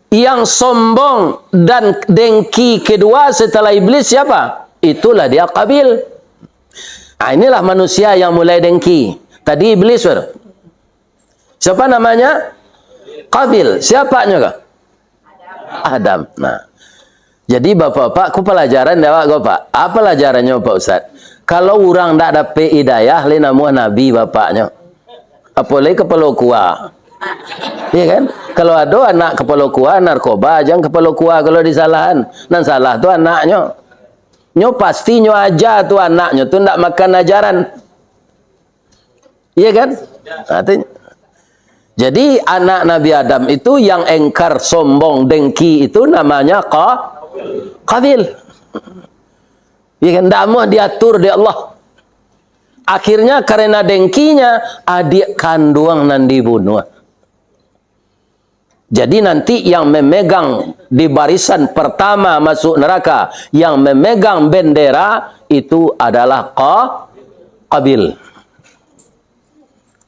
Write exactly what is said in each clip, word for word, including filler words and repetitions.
Yang sombong dan dengki kedua setelah iblis siapa? Itulah dia Qabil. Ah, inilah manusia yang mulai dengki. Tadi iblis baru. Siapa namanya? Qabil. Siapanyo kah? Adam. Nah. Jadi bapak-bapak, ku palajaran dek awak ko, Pak. Apa palajarannyo, Pak Ustaz? Kalau urang ndak dapek hidayah, lai namuah nabi bapaknyo. Apolai kapalo kua. Iya kan? Kalau ado anak kapalo kua, narkoba, jan kapalo kua kalau disalahan. Nan salah tu anaknyo. Nyo pasti nyo aja tu anaknyo tu ndak makan ajaran. Iya kan? Artinya, jadi anak Nabi Adam itu yang engkar, sombong, dengki itu namanya Qa-, Qabil. Iya kan? Ndak amuah diatur dek Allah. Akhirnya karena dengkinya, adik kanduang nan dibunuah. Jadi nanti yang memegang di barisan pertama masuk neraka, yang memegang bendera itu adalah Qa-, Qabil.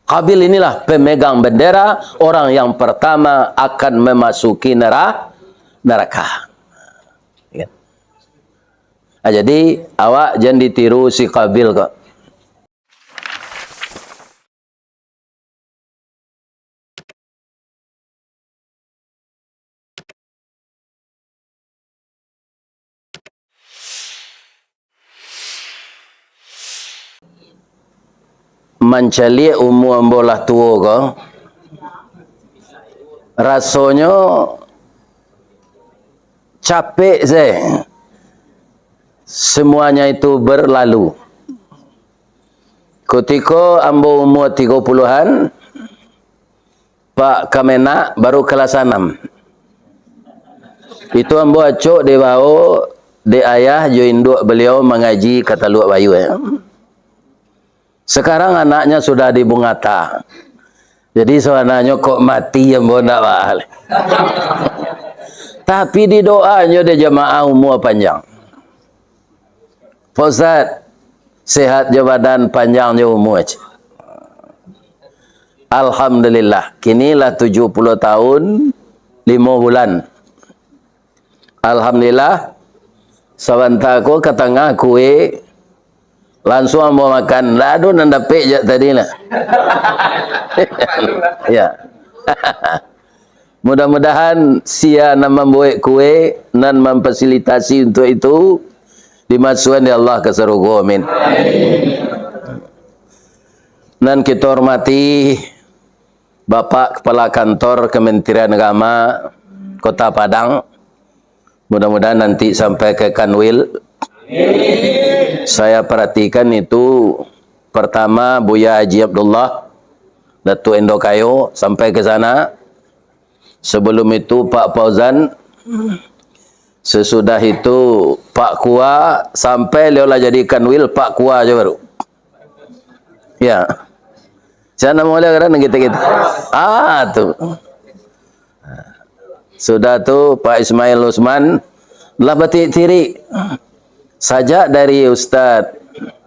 Qabil inilah pemegang bendera, orang yang pertama akan memasuki nera-, neraka. Ya. Nah, jadi awak jan ditiru si Qabil ko. Mancaliak umua ambo lah tuo ko, rasonyo capek se. Semuanya itu berlalu. Kutiko ambo umua tigo puluahan, Pak Kamenag baru kelas anam. Itu ambo acok dibao dek ayah jo induak beliau mangaji ka Taluak Bayu, eh. Sekarang anaknya sudah di Bungata. Jadi sabananyo kok mati ambo ndak baa. Tapi didoanyo dek jamaah umua panjang. Pak Ustaz, sehat jo badan, panjang jo umua, cek. Alhamdulillah, kini lah tujuh puluh tahun, limo bulan. Alhamdulillah, sabanta ko ka tangah kue, lansuang ambo makan. Lah ado nan dapek jak tadi lah. Ya. Mudah-mudahan sia nan mambuek kue, nan mamfasilitasi untuk itu, dimasuakan dek Allah ka sarugo. Amin. Nan kito hormati, Bapak Kepala Kantor Kementerian Agama Kota Padang, mudah-mudahan nanti sampai ke Kanwil. Saya perhatikan itu, pertama Buya Haji Abdullah, Datuk Endo Kayo, sampai ke sana. Sebelum itu Pak Fauzan, sesudah itu Pak Kua, sampai beliau lah jadi Kanwil, Pak Kua je baru. Ya. Siapa nama beliau kadang kita-kita? Ah, tu. Sudah tu, Pak Ismail Usman lah batirik-tirik. Sajak dari Ustaz,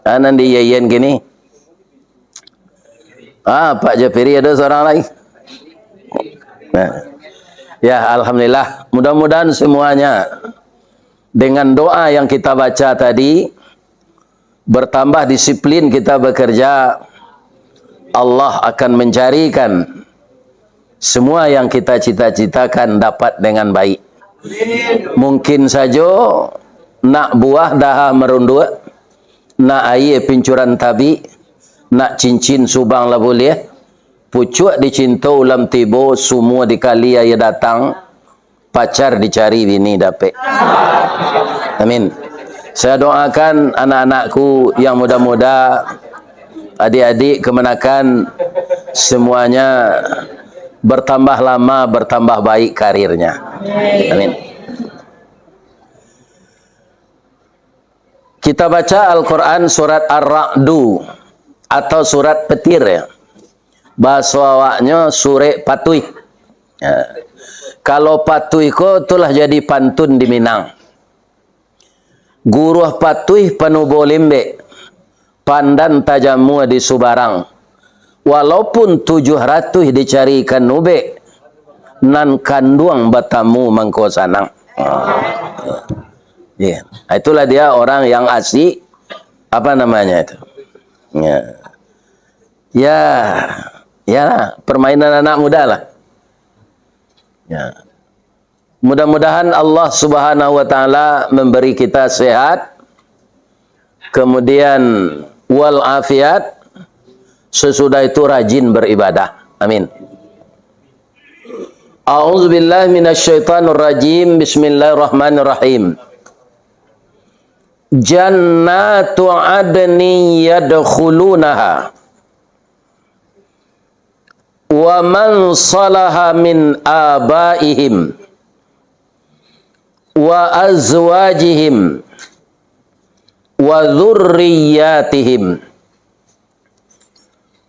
ah, nan di Yayan kini. Ah, Pak Japiri ada seorang lagi. Nah. Ya, alhamdulillah. Mudah-mudahan semuanya dengan doa yang kita baca tadi, bertambah disiplin kita bekerja, Allah akan mencarikan semua yang kita cita-citakan dapat dengan baik. Mungkin sajo nak buah daha marunduak, nak aia pincuran tabik, nak cincin subang lah buliah, pucuak dicinto ulam tibo, sumua dikali aia datang, pacar dicari, bini dapek. Amin. Saya doakan anak-anakku yang muda-muda, adik-adik kamanakan, semuanya bertambah lama, bertambah baik karirnya. Amin. Kita baca Al-Quran surat Ar-Ra'du atau surat Petir, ya. Bahaso awaknyo surek patuih. Ya. Kalau patuih ko tu lah jadi pantun di Minang. Guruah patuih panubo limbek, pandan tajamua di subarang. Walaupun tujuah ratuih dicarikan ubek, nan kanduang batamu mangko sanang. Ah. Ya. Itulah dia orang yang asik, apa namanya itu? Ya. Ya, ya, permainan anak muda lah. Ya. Mudah-mudahan Allah Subhanahu wa Ta'ala memberi kita sehat, kemudian wal afiat, sesudah itu rajin beribadah. Amin. A'udzubillahi minasyaitonirrajim. Bismillahirrahmanirrahim. Jannatu adnin yadkhulunaha, wa man salaha min abaihim wa azwajihim wa dzurriyyatihim,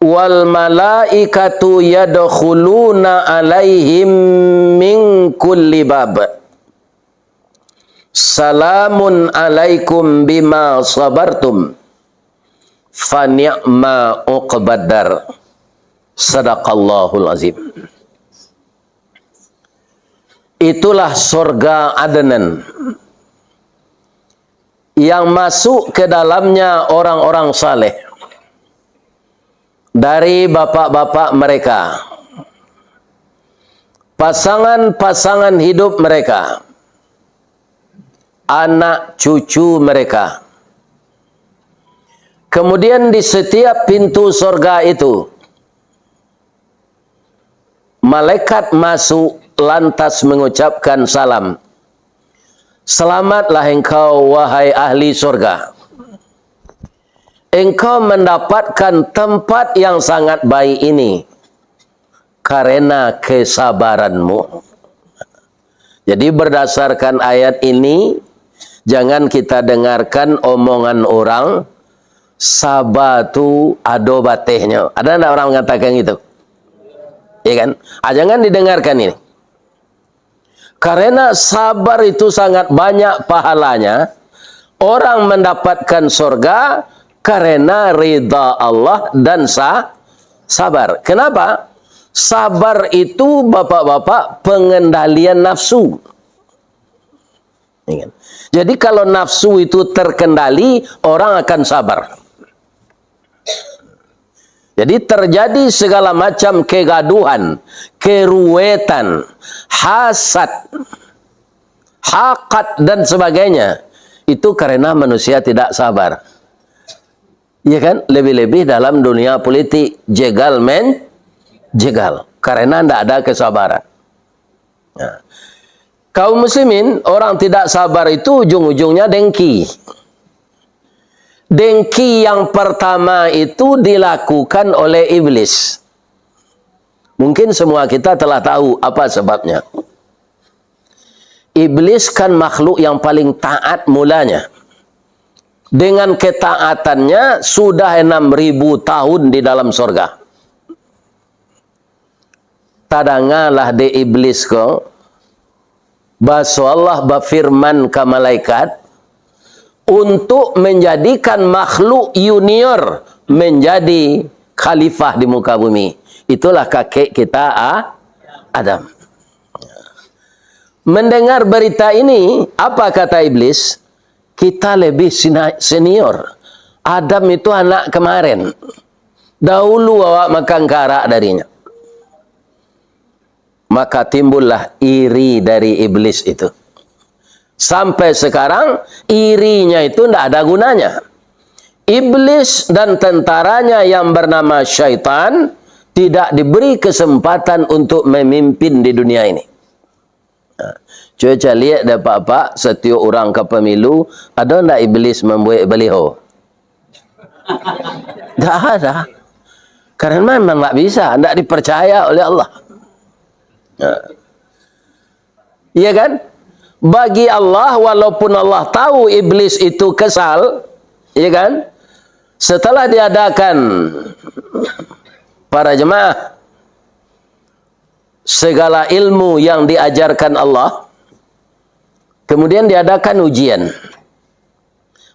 wal malaikatu yadkhuluna alaihim min kulli bab. Salamun alaikum bima sabartum, fa ni'ma uqbaddar. Sadaqallahul azim. Itulah sorga Adnan yang masuk ke dalamnya orang-orang saleh dari bapak-bapak mereka, pasangan-pasangan hidup mereka, anak cucu mereka. Kemudian di setiap pintu sorga itu, malaikat masuk lantas mengucapkan salam. Selamatlah engkau, wahai ahli sorga. Engkau mendapatkan tempat yang sangat baik ini karena kesabaranmu. Jadi, berdasarkan ayat ini, jangan kita dengarkan omongan orang, "Saba tu ado batehnyo." Ada ndak orang mengatakan gitu? Ya kan? Ah, jangan didengarkan ini. Karena sabar itu sangat banyak pahalanya, orang mendapatkan sorga karena ridha Allah dan sa-, sabar. Kenapa? Sabar itu, bapak-bapak, pengendalian nafsu. Ingat. Jadi, kalau nafsu itu terkendali, orang akan sabar. Jadi, terjadi segala macam kegaduhan, keruwetan, hasad, hakat, dan sebagainya. Itu karena manusia tidak sabar. Iya kan? Lebih-lebih dalam dunia politik, jegal men-, jegal. Karena ndak ada kesabaran. Nah, kaum muslimin, orang tidak sabar itu ujung-ujungnya dengki. Dengki yang pertama itu dilakukan oleh iblis. Mungkin semua kita telah tahu apa sebabnya. Iblis kan makhluk yang paling taat mulanya. Dengan ketaatannya sudah enam ribu tahun di dalam sorga. Tadangalah dek iblis ko, baso Allah bafirman ka malaikat, untuk menjadikan makhluk junior menjadi khalifah di muka bumi. Itulah kakek kita, A-, Adam. Mendengar berita ini, apa kata iblis? "Kita lebih sina-, senior. Adam itu anak kemarin. Dahulu awak makan karak darinya." Maka timbullah iri dari iblis itu. Sampai sekarang, irinya itu ndak ada gunanya. Iblis dan tentaranya yang bernama syaitan tidak diberi kesempatan untuk memimpin di dunia ini. Nah, cubo caliak dek apak-apak, satiok urang ka pamilu, ado ndak iblis mambuek baliho? Ndak ada. Karena memang ndak bisa, ndak dipercaya oleh Allah. Nah. Iya kan? Bagi Allah, walaupun Allah tahu iblis itu kesal, iya kan? Setelah diadakan, para jemaah, segala ilmu yang diajarkan Allah, kemudian diadakan ujian.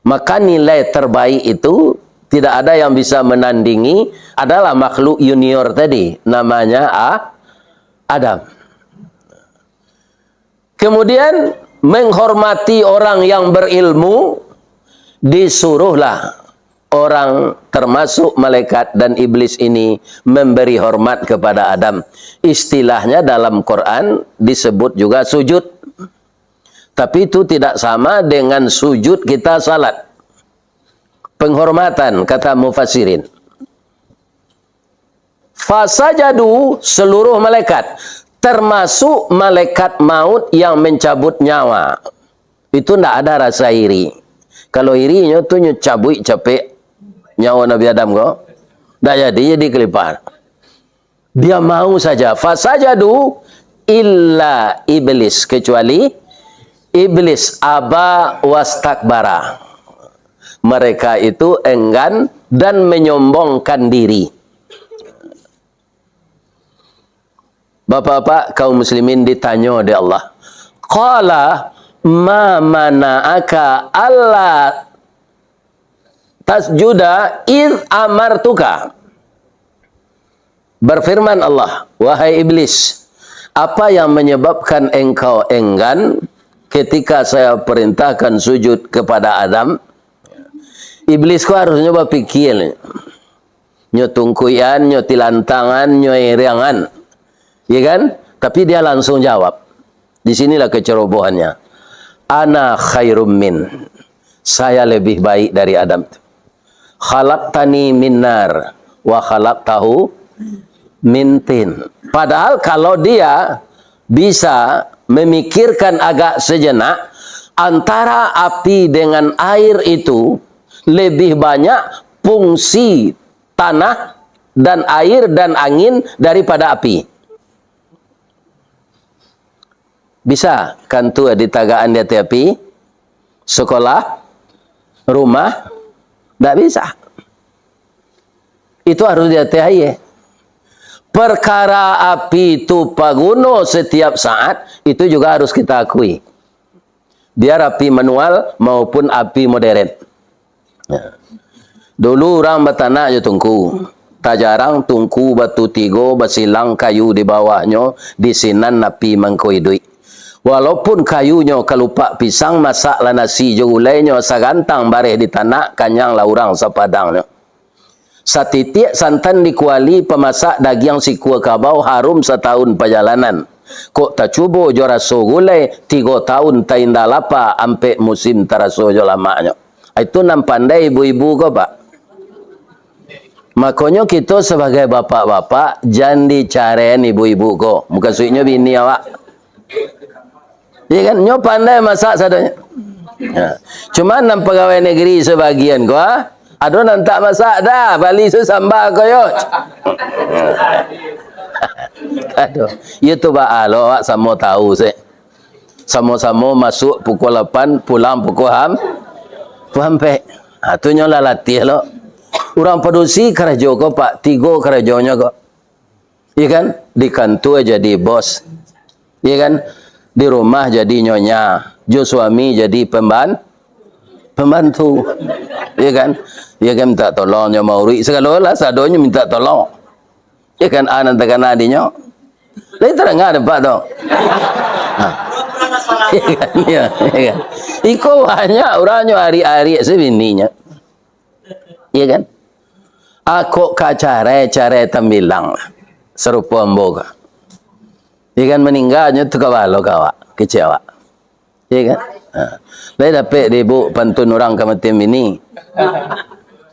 Maka nilai terbaik itu tidak ada yang bisa menandingi, adalah makhluk junior tadi, namanya A-, Adam. Kemudian, menghormati orang yang berilmu, disuruhlah orang termasuk malaikat dan iblis ini memberi hormat kepada Adam. Istilahnya dalam Quran disebut juga sujud. Tapi itu tidak sama dengan sujud kita salat. Penghormatan, kata mufassirin. Fasajadu, seluruh malaikat, termasuk malaikat maut yang mencabut nyawa. Itu ndak ada rasa iri. Kalau iri nyo tu nyo cabuik capek nyawa Nabi Adam ko. Ndak jadi, jadi kelipah. Dia mau saja. Fasajadu illa iblis, kecuali iblis, aba wastakbara. Mereka itu enggan dan menyombongkan diri. Bapak-bapak, kaum muslimin ditanyo dek Allah. Qala ma mana'aka alla tasjuda id amartuka. Berfirman Allah, "Wahai iblis, apa yang menyebabkan engkau enggan ketika saya perintahkan sujud kepada Adam?" Iblis ko harusnyo bapikir, nyo tungkuian, nyo tilantangan, nyo ereangan. Ya kan? Tapi dia langsung jawab. Di sinilah kecerobohannya. "Ana khairum min." Saya lebih baik dari Adam tu. "Khalaqtani min nar wa khalaqtahu min tin." Padahal kalau dia bisa memikirkan agak sejenak, antara api dengan air itu lebih banyak fungsi tanah dan air dan angin daripada api. Bisa kantua ditagakan di ateh api? Sekolah? Rumah? Ndak bisa. Itu harus di ateh aia. Perkara api tu paguno setiap saat, itu juga harus kita akui. Biar api manual maupun api moderen. Ya. Dulu urang batanak jo tungku. Tajarang tungku batu tigo basilang kayu di bawahnyo, di sinan api mangko iduik. Walaupun kayunyo kalupak pisang, masaklah nasi jo gulainyo, sagantang bareh di tanak, kanyanglah urang sapadangnyo. Satitiak santan di kuali, pamasak dagiang sikua kabau, harum satahun pajalanan. Kok tacubo jo raso gulai, tigo tahun tainda lapa, ampek musim taraso jo lamaknyo. Itu nan pandai ibu-ibu ko, Pak. Makonyo kito sabagai bapak-bapak, jan dicaren ibu-ibu ko. Mukasuiknyo bini awak. Iya kan? Nyo pandai masak sadonyo. Ya. Cuma nan pagawai negeri sabagian ko, ah, ado nan tak masak dah, bali se samba ko yo. Aduh, iyo tu baa lo awak samo tahu se. Samo-samo masuk pukul lapan, pulang pukul ham-, pukul ampek. Ha, tu nyo lah latiah lo. Urang padusi karajo ko, Pak, tigo karajonyo ko. Iya kan? Di kantua jadi bos. Iya kan? Di rumah jadi nyonya. Jo suami jadi pemban-, pembantu. Iya kan? Iya kan, minta tolong nyo mauruik. Sagalo lah sadonyo minta tolong. Iya kan? A nan takana dinyo. Lai tarang dek Pak tu. Ha. Iya kan? Iya, iya kan? Iko banyak urang nyo arik-arik se bininyo. Iya kan? Ako ka carai, carai tambilang lah. Sarupo ambo ka. Iya kan, maningganyo tu kabalo ka awak, kecek awak. Iya kan? Ha. Lai dapek dek ibu pantun urang kamatian bini.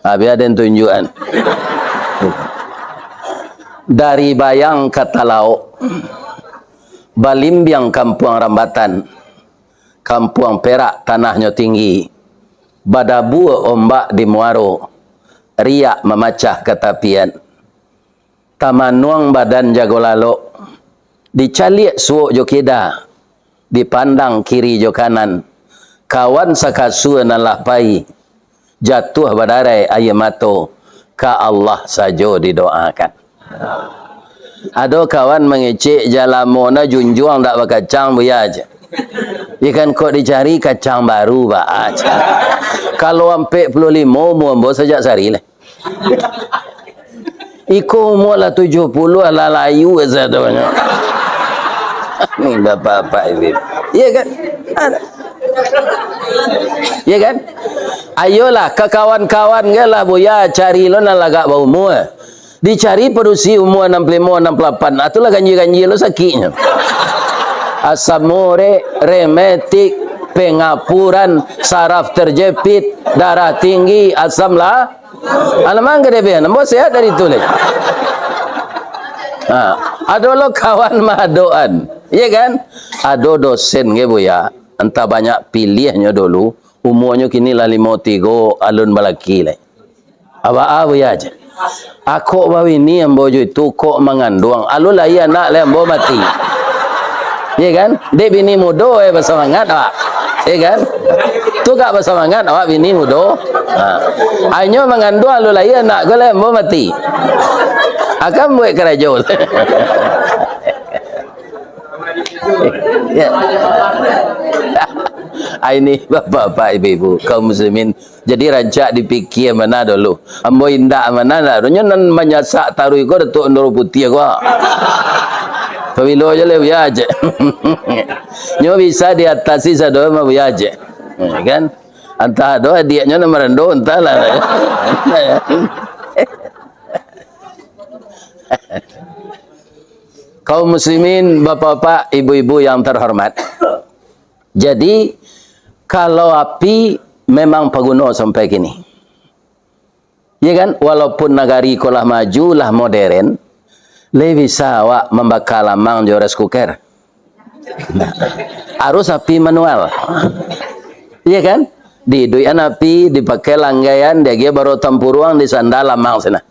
Ha, bia den tunjuakan. Dari Bayang ka Talaok, balimbiang kampuang Rambatan. Kampuang Perak tanahnyo tinggi, badabua ombak di muaro, riak mamacah ka tapian. Tamanuang badan jago lalok, dicaliak suok jo kida, dipandang kiri jo kanan, kawan sakasua nan lah pai, jatuah badarai aia mato, ka Allah sajo didoakan. Ado kawan mangecek, jalamo na junjuang dak bakacang, buya, cek. Ikan kok dicari kacang baru, baa, cek. Kalau ampek puluah limo umua ambo sajak sari lah. Iko umua lah tujuah puluah, lah layu sadonyo. Ni bapak-bapak ini. Iya kan? Ada. Iya kan? Ayolah, ka kawan-kawan ko lah, Buya, cari lo nan lagak baumua. Dicari padusi umua anam puluah limo, anam puluah lapan. Ah, tu lah ganjia-ganjia lo sakiknyo. Asam urek, rematik, pengapuran, saraf terjepit, darah tinggi, asam lah. Alamang ka diabihan, ambo sehat dari tu lai. Ha, ado lo kawan maadokan, iya kan? Ado dosen ge, Buya, antah banyak piliahnyo dulu, umuanyo kini lah limo tigo, alun balaki lai. Awak a, Buya, je. Akok babini ambo jo itu, kok manganduang, alun lai anak lai ambo mati. Iya kan? Dek bini mudo, eh, basamangat awak. Iya kan? Tu kak basamangat awak bini mudo. Ha. Ainyo manganduang, alun lai anak ko lai ambo mati. Akan buek karajo. Ya. Ai ni, bapak-bapak, ibu-ibu, kaum muslimin, jadi rancak dipikia mana dulu. Ambo indak mana nak. Nyo nan manyasak taruih ko Datuak Ndoro Putiah ko. Pabilo je leh, Buya, cek. Nyo bisa diatasi sado mah, Buya, cek. Ya kan? Antah ado adiaknyo nan marando, antahlah. Kaum muslimin, bapak-bapak, ibu-ibu yang terhormat. Jadi, kalau api memang paguno sampai kini. Ya kan? Walaupun nagari ko lah maju, lah modern, lai bisa awak mambaka lamang jo rice cooker. Harus api manual. Iya kan? Diiduikan api, dipakai langgaian, diagiah baro tampuruang, disanda lamang sinan.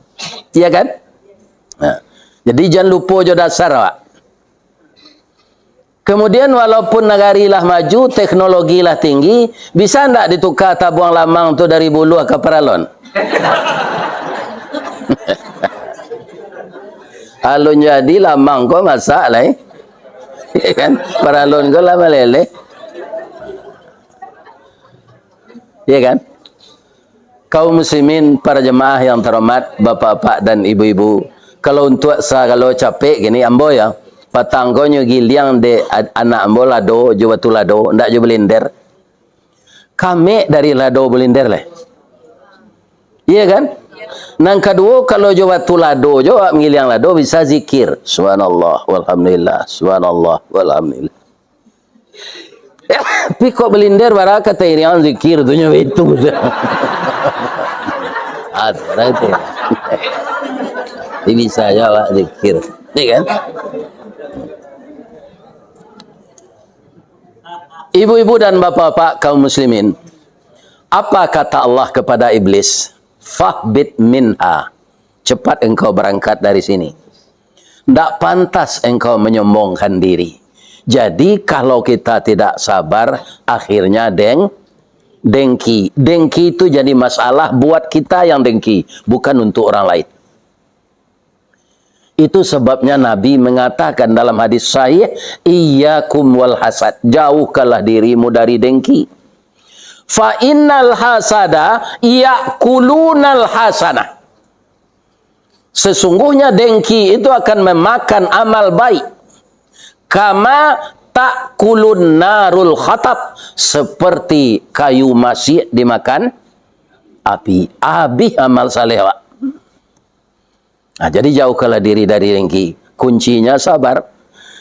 Iya kan? Nah, jadi jan lupo jo dasar awak. Kemudian, walaupun nagari lah maju, teknologi lah tinggi, bisa ndak dituka tabuang lamang tu dari buluah ka paralon? Alun jadi lamang ko masak lai. Ya kan? Paralon ko lah maleleh. Ya kan? Kaum muslimin, para jemaah yang terhormat, bapak-bapak dan ibu-ibu, kalau untuak sagalo capek kini, ambo ya, patang ko nyo giliang dek ad-, anak ambo lado jo batu lado, ndak jo blender. Kamek dari lado blender lai. Iya kan? Nan kaduo, kalau jo batu lado jo awak mangiliang lado, bisa zikir. Subhanallah, walhamdulillah, subhanallah, walhamdulillah. Tapi kok blender bara ka tairingan zikir tu nyo itu. Ah, tu lah itu. Ini bisa je awak zikir. Ya kan? Ibu-ibu dan bapak-bapak kaum muslimin, apa kata Allah kepada iblis? "Fahbit minha." Cepat engkau berangkat dari sini. Ndak pantas engkau menyombongkan diri. Jadi, kalau kita tidak sabar, akhirnya deng-, dengki. Dengki itu jadi masalah buat kita yang dengki, bukan untuk orang lain. Itu sebabnya Nabi mengatakan dalam hadis sahih, "Iyyakum wal hasad, jauhkanlah dirimu dari dengki. Fa innal hasada ya'kulunal hasanah." Sesungguhnya dengki itu akan memakan amal baik. "Kama ta'kulun narul khatab," seperti kayu masak dimakan api. Habis amal saleh awak. Nah, jadi jauhkanlah diri dari dengki. Kuncinya sabar.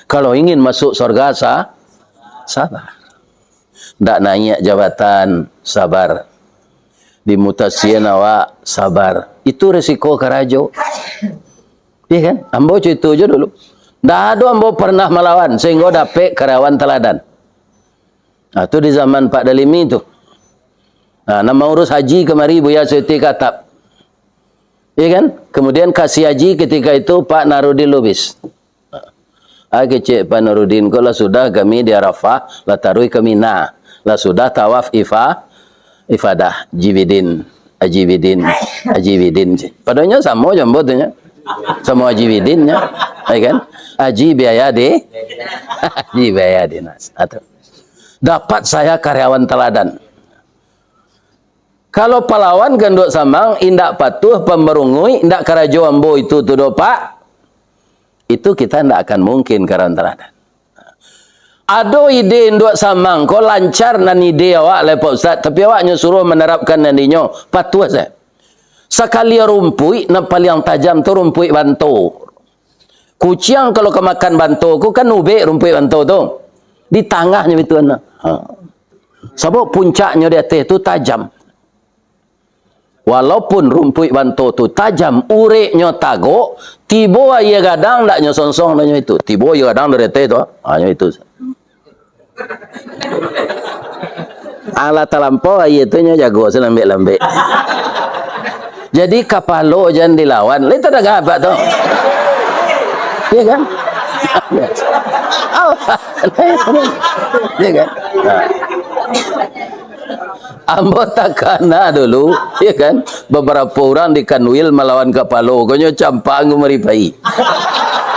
Kalau ingin masuk surga, sa-, sabar. Ndak naiak jabatan, sabar. Dimutasian awak, sabar. Itu resiko karajo. Iya kan? Ambo cerita je dulu. Ndak ado ambo pernah malawan, sehingga dapek karyawan teladan. Nah, tu di zaman Pak Dalimi tu. Nah, nan maurus haji kamari Buya Suti Katap. Iya kan? Kemudian kasih haji ketika itu Pak Narudin Lubis. Ah, kecek Pak Narudin, ko lah sudah kami di Arafah, lah taruih ka Mina. Lah sudah tawaf ifa-, ifadah, Jibidin, Ajibidin, Ajibidin. Padonyo samo jo ambo tu nyo. Samo Ajibidin nyo. Ya kan? Haji biaya di, haji biaya dinas. Ah, tu. Dapat saya karyawan teladan. Kalau palawan ganduak samang, indak patuah, pambarunguik, indak karajo ambo itu tu doh, Pak, itu kita indak akan mungkin karyawan teladan. Ado ide induak samang ko lancar nan ide awak lai, Pak Ustaz, tapi awak nyo suruah manerapkan nan dinyo, patuah sajo. Sakali rumpuik, nan paliang tajam tu rumpuik banto. Kuciang kalau ka makan banto ko kan ubek rumpuik banto tu. Di tangahnyo itu, nah. Ha. Sabab puncaknyo di ateh tu tajam. Walaupun rumpuik banto tu tajam, ureknyo tagok, tibo aia gadang, ndak nyo songsong nyo itu. Tibo aia gadang dari ateh tu, ha, nyo itu. Alah talampau aia tu nyo jago salambek-lambek. Jadi kapalo jan dilawan. Lai tadanga abak tu. Iya kan? Alah. Iya kan? Nah. Ambo takana dulu, ya kan? Babarapo urang di Kanwil malawan kapalo, ko nyo campang maripai.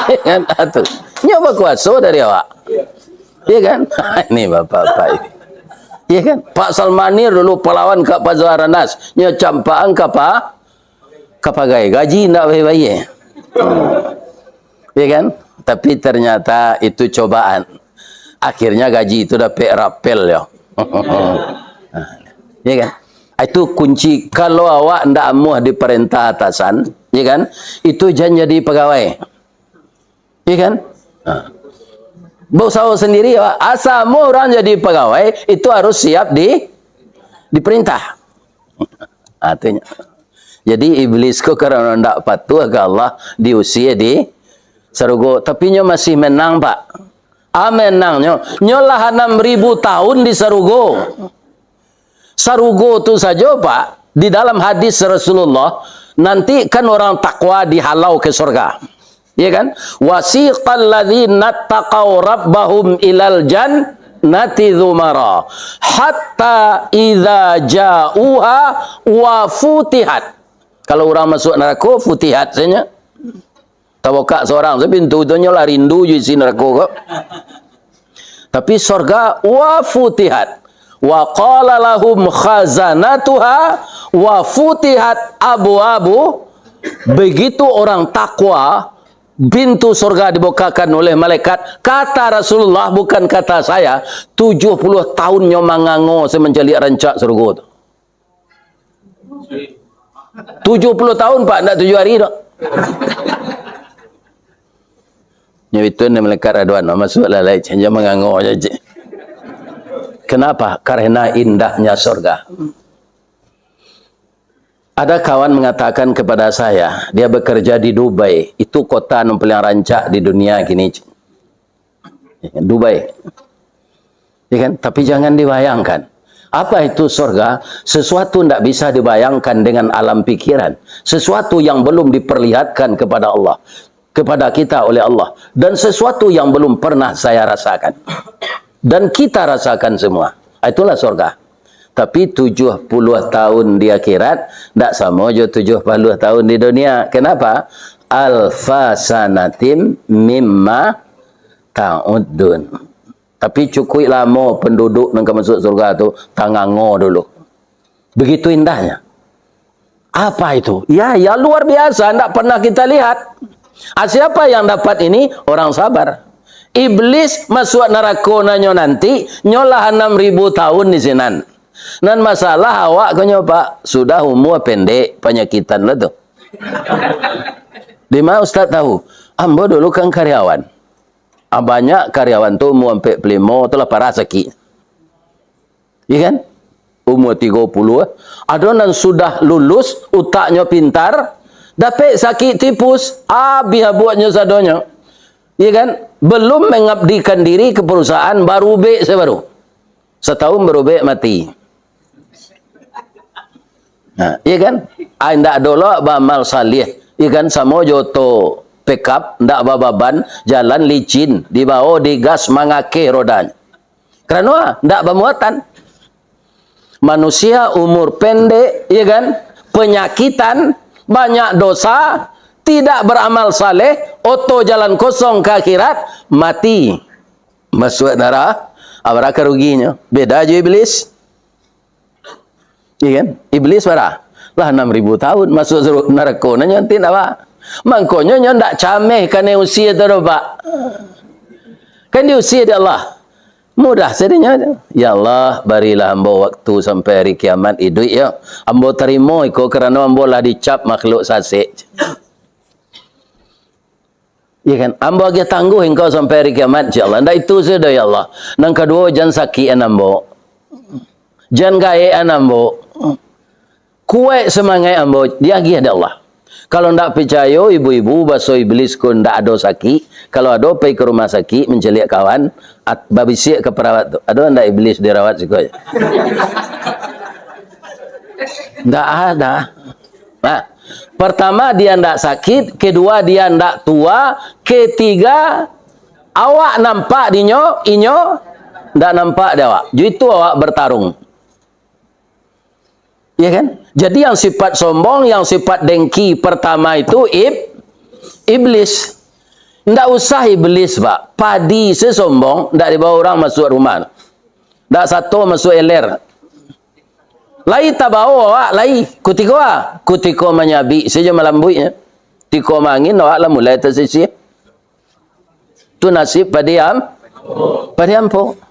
Ya kan? Ah, tu. Nyo bakuaso dari awak. Ya kan? Ini bapak-bapak ini. Ya kan? Pak Salmanir dulu palawan ka Pazo Haranas, nyo campang ka pa-, ka pagai. Gaji ndak bayia. Hmm. Ya kan? Tapi ternyata itu cobaan. Akhirnya gaji itu dapek rapel yo. Ya kan? Itu kunci. Kalau awak ndak amuah diparentah atasan, ya kan? Itu jan jadi pagawai. Ya kan? Ha. Bausaho sendiri awak. Asa amuah urang jadi pagawai, itu harus siap di, diperintah. Artinya. Jadi iblis ko karano ndak patuah ka Allah, diusie di sarugo. Tapi nyo masih menang, Pak. Ah, menangnyo. Nyo lah anam ribu tahun di sarugo. Sarugo tu sajo, Pak, di dalam hadis Rasulullah, nanti kan orang takwa dihalau ke surga. Ya kan? "Wasiqal ladzina taqau rabbahum ilal jannati zumara, hatta idza ja'uha wa futihat." Kalau urang masuak narako, futihat sajo. Tabukak surang sajo pintu tu, nyo lah rindu jo isi narako ko. Tapi surga, wa futihat. Wa qala lahum khazanatuha wa futihat abwabu. Begitu orang takwa, pintu surga dibukakan oleh malaikat. Kata Rasulullah, bukan kata saya, tujuh puluh tahun nyo mangango, saya mancaliak rancak surga tu. Tujuh puluh tahun, Pak, ndak tujuh hari doh. Nyo itu ni malaikat Radwan, masuaklah lai, jan mangango sajo, cik. Kenapa? Karena indahnya surga. Ada kawan mengatakan kepada saya, dia bekerja di Dubai, itu kota yang paling rancak di dunia kini, cik. Dubai. Ya kan? Tapi jangan dibayangkan. Apa itu surga? Sesuatu ndak bisa dibayangkan dengan alam pikiran. Sesuatu yang belum diperlihatkan kepada Allah, kepada kita oleh Allah. Dan sesuatu yang belum pernah saya rasakan. Dan kita rasakan semua. Itulah surga. Tapi tujuh puluh tahun di akhirat, ndak samo jo tujuh puluh tahun di dunia. Kenapa? Alfa sanatim mimma ta'uddun. Tapi cukuik lamo penduduk nan ka masuak surga tu tangango dulu. Begitu indahnya. Apa itu? Ya, ya luar biasa, ndak pernah kita lihat. Ah, siapa yang dapat ini? Orang sabar. Iblis masuak narako nanyo nanti, nyo lah anam ribu tahun di sinan. Nan masalah awak ko nyo, Pak, sudah umur pendek, panyakitan lah tu. Di mana Ustaz tahu? Ambo dulu kan karyawan. Ah, banyak karyawan tu umur ampek puluah limo tu lah parah sakik. Iya kan? Umur tigo puluah. Ado nan sudah lulus, utaknyo pintar, dapek sakik tipus, abih abuaknyo sadonyo. Iya kan? Belum mengabdikan diri ke perusahaan, barubek sabaru. Satahun barubek, mati. Nah, iya kan? Ai, ndak ado lo baamal saleh. Iya kan? Samo jo oto pickup, ndak bababan, jalan licin, dibawo digas mangakeh rodanya. Karano, ah, ndak bamuatan. Manusia umur pendek, iya kan? Penyakitan, banyak dosa, tidak beramal saleh, oto jalan kosong ka akhirat, mati. Masuak narako, abarapa ruginyo? Beda jo iblis. Iya kan? Iblis bara? Lah anam ribu tahun masuak suru-, narako, nah, nyo nanti ndak ba. Mangkonyo nyo ndak cameh kanai usie tu doh, Pak. Kan diusie dek Allah. Mudah sadonyo. "Ya Allah, barilah ambo waktu sampai hari kiamat iduik, yo. Ambo tarimo iko karano ambo lah dicap makhluk sasek." Ya kan? "Ambo agiah tangguh engkau sampai hari kiamat, ya Allah." Ndak itu sajo, ya Allah. Nan kaduo, jan sakikan ambo. Jan gaekan ambo. Kuaik semangaik ambo, diagiah dek Allah. Kalau ndak picayo, ibu-ibu, baso Iblis ko ndak ado sakik. Kalau ado, pai ka rumah sakik, mancaliak kawan, at-, babisiak ka perawat tu, "Ado ndak Iblis dirawat siko?" Ndak ada. Nah, pertama, dia ndak sakit, kedua, dia ndak tua, ketiga, awak nampak dinyo, inyo ndak nampak di awak. Jo itu awak bertarung. Ya kan? Jadi, yang sifat sombong, yang sifat dengki pertama itu ib-, iblis. Ndak usah iblis, Pak. Padi se sombong, ndak dibawa urang masuak rumah. Ndak sato masuak eler. Lai tabawa awak, lai. Kutiko a? Kutiko manyabik sajo malambuiknyo. Tiko maangin, awak lah mulai tasisiah. Tu nasib padi am-, padi ampo.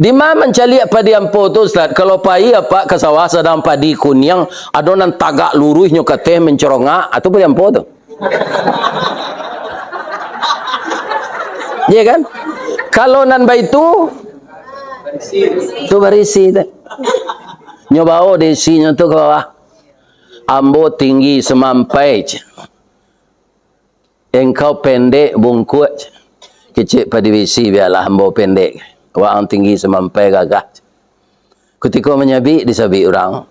Di ma mancaliak padi ampo tu, Ustaz? Kalau pai apak ka sawah sadang padi kuniang, ado nan tagak luruihnyo ka ateh mencorongak, ah, tu padi ampo tu. Iya kan? Kalau nan baitu, tu barisi tu. Nyo bawo dek isinyo tu ka bawah. "Ambo tinggi samampai," cek. "Engkau pendek bungkuak," cek. Kecek padi bisi, "Bialah ambo pendek. Waang tinggi samampai gagah," cek. Kutiko manyabik, disabik urang.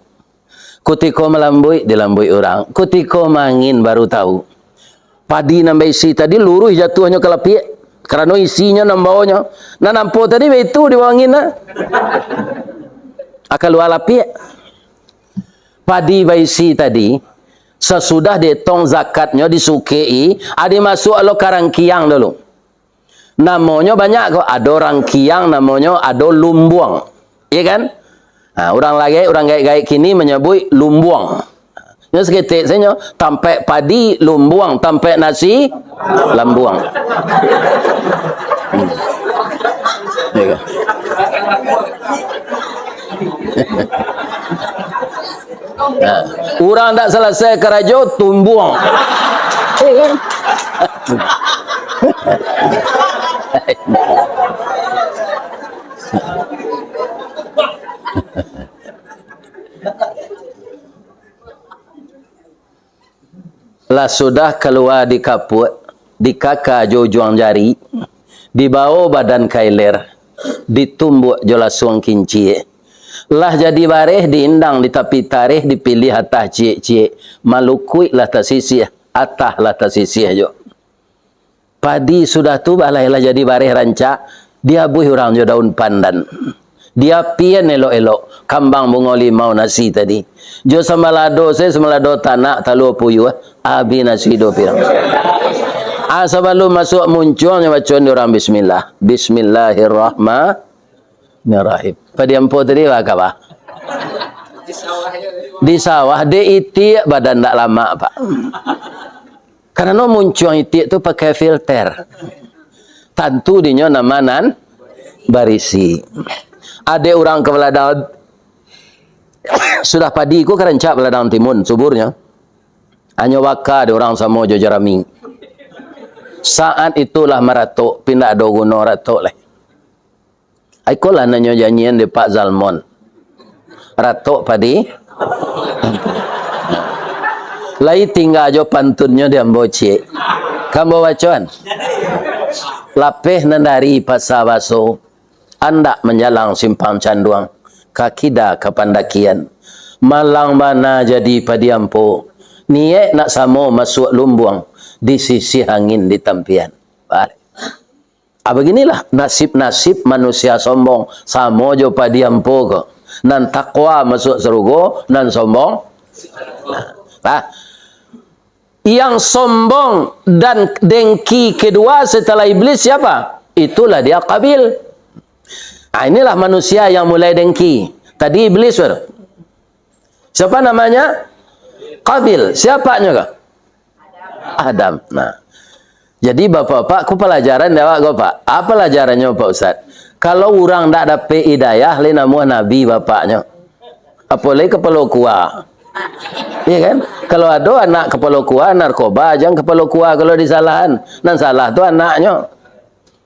Kutiko malambuik, dilambuik urang. Kutiko maangin, baru tahu. Padi nan baisi tadi luruih jatuahnyo ka lapiak, karano isinyo nan bawonyo. Nan ampo tadi baitu di bawah angin, nah. Aka lua lapiak. Padi baisi tadi, sasudah dietong zakatnyo, disukek-i, adi masuak lo ka rangkiang dulu. Namonyo banyak ko, ado rangkiang namonyo, ado lumbuang. Iya kan? Ha, urang lagek, urang gaek-gaek kini manyabuik lumbuang. Nyo saketek sajo, tampek padi lumbuang, tampek nasi lambuang. Hmm. Iya kan? Nah, urang ndak salasai karajo, tumbuang. Iya kan? Lah sudah kalua dikapuak, dikaka jo ujuang jari, dibawo badan ka iler, ditumbuak jo lasuang kinciak. Lah jadi bareh, diindang di tapi tareh, dipiliah atah ciek-ciek, malukuik lah tasisiah, atah lah tasisiah juo. Padi sudah tu balai lah jadi bareh rancak, diabuih urang jo daun pandan. Diapian elok-elok, kambang bungo limau nasi tadi. Jo sambalado se, sambalado tanak, talua puyuah, abih nasi duo pirang. Ah, sabalum masuak muncuang nyo bacoan di urang bismillah. Bismillahirrahmanirrahim. Padi ampo tadi, bah, ka bah. Di sawah, dek itiak badan ndak lamak, Pak. Karano muncuang itiak tu pakai filter. Tantu dinyo nama nan barisi. Adek urang ka baladang, sudah padi ko ka rancak baladang timun, suburnyo. Anyo baka dek urang samo jo jarami. Saat itulah maratok, pindah ado guno ratok lai. Ikolah nan nyo janjian dek Pak Zalmon. Ratok padi. Lai tingga jo pantunnyo di ambo ciek. Ka ambo bacoan. Lapeh nan dari Pasa Baso, andak manjalang Simpang Canduang, ka kida ka pandakian. Malang bana jadi padi ampo, niaik nak samo masuak lumbuang, disisiah angin di tampian. Balik. Ah, baginilah nasib-nasib manusia sombong, samo jo padi ampo ko. Nan takwa masuak sarugo, nan sombong. Nah, yang sombong dan dengki kedua setelah iblis siapa? Itulah dia Qabil. Ah, inilah manusia yang mulai dengki. Tadi iblis, ber-, siapa namanya? Qabil. Siapanyo ko? Adam. Nah. Jadi, bapak-bapak, ko palajaran dek awak ko, Pak. Apo palajarannyo, Pak Ustaz? Kalau urang ndak dapek hidayah, lai namuah nabi bapaknyo. Apo lai kapalo kua. Iya kan? Kalau ado anak kapalo kua, narkoba, jan kapalo kua kalau disalahan. Nan salah tu anaknyo.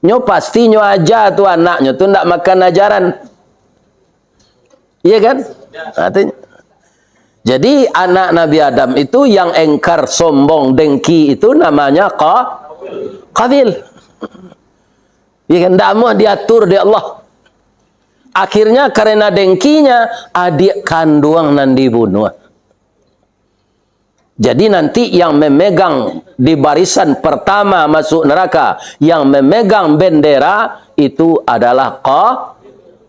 Nyo pasti nyo aja tu anaknyo tu ndak makan ajaran. Iya kan? Artinya, jadi anak Nabi Adam itu yang engkar, sombong, dengki itu namanya Qa-, Qabil. Iya kan? Ndak amuah diatur dek Allah. Akhirnya karena dengkinya, adik kanduang nan dibunuah. Jadi nanti yang memegang di barisan pertama masuk neraka, yang memegang bendera itu adalah Qa-,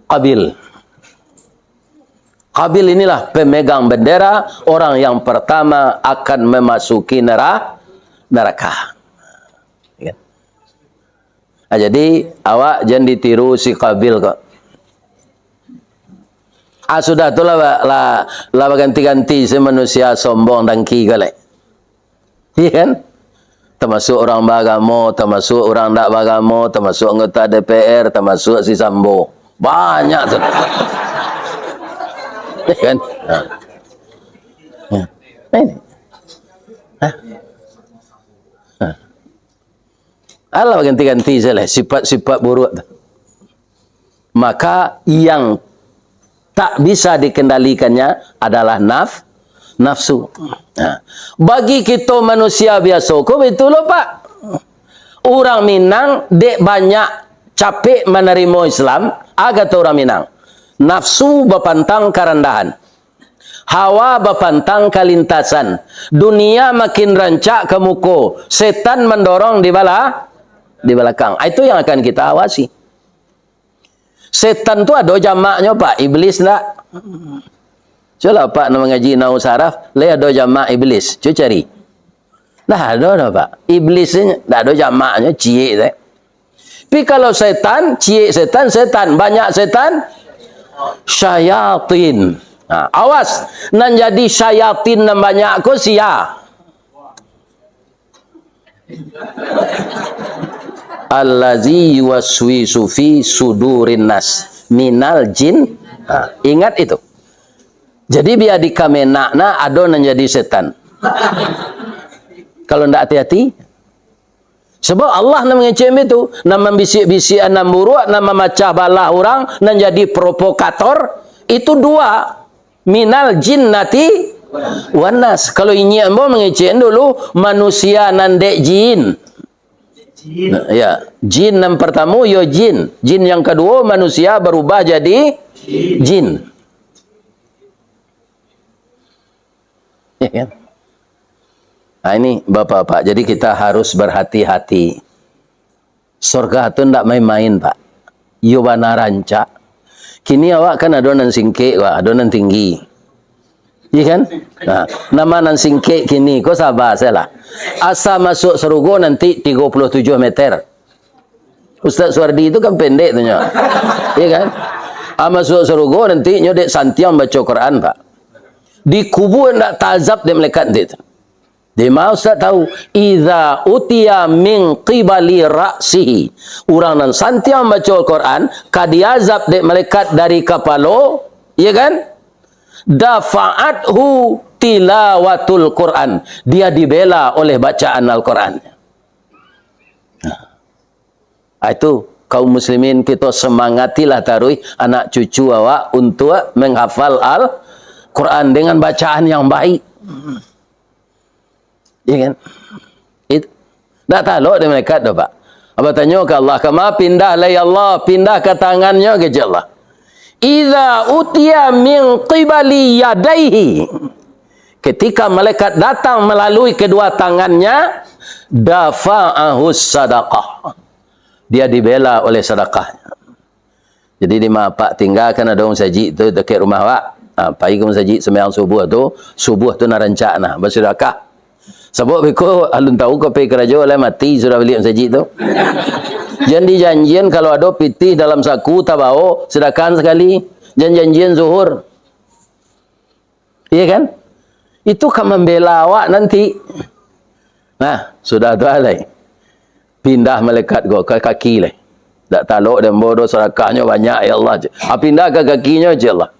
Qabil. Qabil inilah pemegang bendera, orang yang pertama akan memasuki nera-, neraka. Ya. Ah, jadi, awak jan ditiru si Qabil ko. Ah, sudah tu lah, lah, lah baganti-ganti si manusia sombong dangki ko lai. Iya kan? Tamasuk urang baagamo, tamasuk urang ndak baagamo, tamasuk anggota D P R, tamasuk si Sambo. Banyak tu. Iya kan? Ha. Ha. Ini. Ha. Ha. Alah, ganti-ganti sajolah sifat-sifat buruak tu. Maka yang tak bisa dikendalikannya adalah naf-, nafsu. Nah, bagi kito manusia biaso ko, batua lo, Pak. Urang Minang dek banyak capek manarimo Islam, a kato urang Minang, nafsu bapantang karandahan. Hawa bapantang kalintasan. Dunia makin rancak ka muko, setan mandorong di bala-, di balakang. Ah, itu yang akan kita awasi. Setan tu ado jamaknyo, Pak, iblis ndak? Cubolah, Pak, nan mangaji nahwu saraf, lai ado jamak iblis? Cubo cari. Ndak ado doh, Pak. Iblis ni ndak ado jamaknyo, ciek sajo. Tapi kalau setan, ciek setan, setan. Banyak setan, syayatin. Nah, awas, nan jadi syayatin nan banyak ko sia? Allazi yuwaswisu fi sudurin nas minal jin. Nah, ingat itu. Jadi, bia di Kamenag nah ado nan jadi setan. Kalau ndak hati-hati, Sabab Allah nan mangecek baitu, nan mambisik-bisikan nan buruak, nan mamacah balah urang, nan jadi provokator, itu dua, minal jinnati wan nas. Kalau inyiak ambo mangecek dulu, manusia nan dek jin. Nah, ya, jin nan partamo yo jin, jin yang kaduo manusia barubah jadi jin. Ya kan? Nah, ini bapak-bapak, jadi kita harus berhati-hati. Sorga tu ndak main-main, Pak. Iyo bana rancak. Kini awak kan ado nan singkek, Pak, ado nan tinggi. Iya kan? Nah, nama nan singkek kini, ko saba sajolah. Asa masuk sarugo nanti tigo puluah tujuah meter. Ustaz Suwardi tu kan pendek tu nyo. Iya kan? Ah, masuk sarugo nanti nyo dek santiang baco Quran, Pak. Di kubua ndak taazab dek malaikat nanti tu. Di ma Ustaz tahu? Idza utiya min qibali ra'sihi. Urang nan santiang baco Quran, ka diazab dek malaikat dari kapalo, iya kan? Dafa'athu tilawatul Quran. Dia dibela oleh bacaan Al-Quran. Ah, itu, kaum muslimin, kito semangatilah taruih anak cucu awak untuak menghafal Al-Quran dengan bacaan yang baik. Iya kan? It-, ndak talok dek malaikat doh, Pak. Abah tanyo ka Allah, "Kama pindah lai, ya Allah?" "Pindah ka tangannyo," kecek Allah. "Idza utiya min qibali yadaihi." Ketika malaikat datang melalui kedua tangannya, dafa'ahus sadaqah. Dia dibela oleh sadakah. Jadi, di ma apak tingga kan ado masajik tu dakek rumah awak. Ha, pai ka masajik sumbayang subuah tu, subuah tu nan rancak nah, basadakah. Sabab beko alun tahu ka pai karajo, lah mati sudah baliak masajik tu. Jan dijanjian kalau ado pitih dalam saku tabao, sadakah sakali. Jan janjian zuhur. Iya kan? Itu ka mambela awak nanti. Nah, sudah tu lai. Pindah malaikat ko ka kaki lai. Tak talok dek ambo doh, sadakahnyo banyak, ya Allah, cek. Ah, pindah ka kakinyo, cek Allah.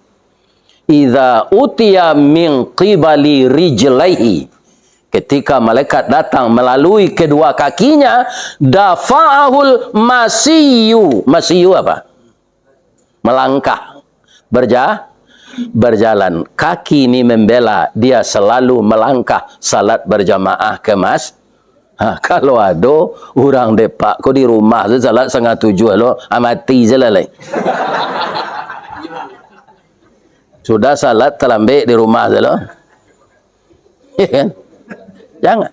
"Idza utiya min qibali rijlaihi." Ketika malaikat datang melalui kedua kakinya, "dafa'ahul masyiyu." Masyiyu apa? Melangkah. Berja-, berjalan. Kaki ni membela dia selalu melangkah salat berjamaah ke mas-, ha, kalau ado urang Depak ko di rumah tu salat setengah tujuh lo, ah, mati se lah lai. Sudah salat talambek di rumah tu lo. Ya kan? Jangan.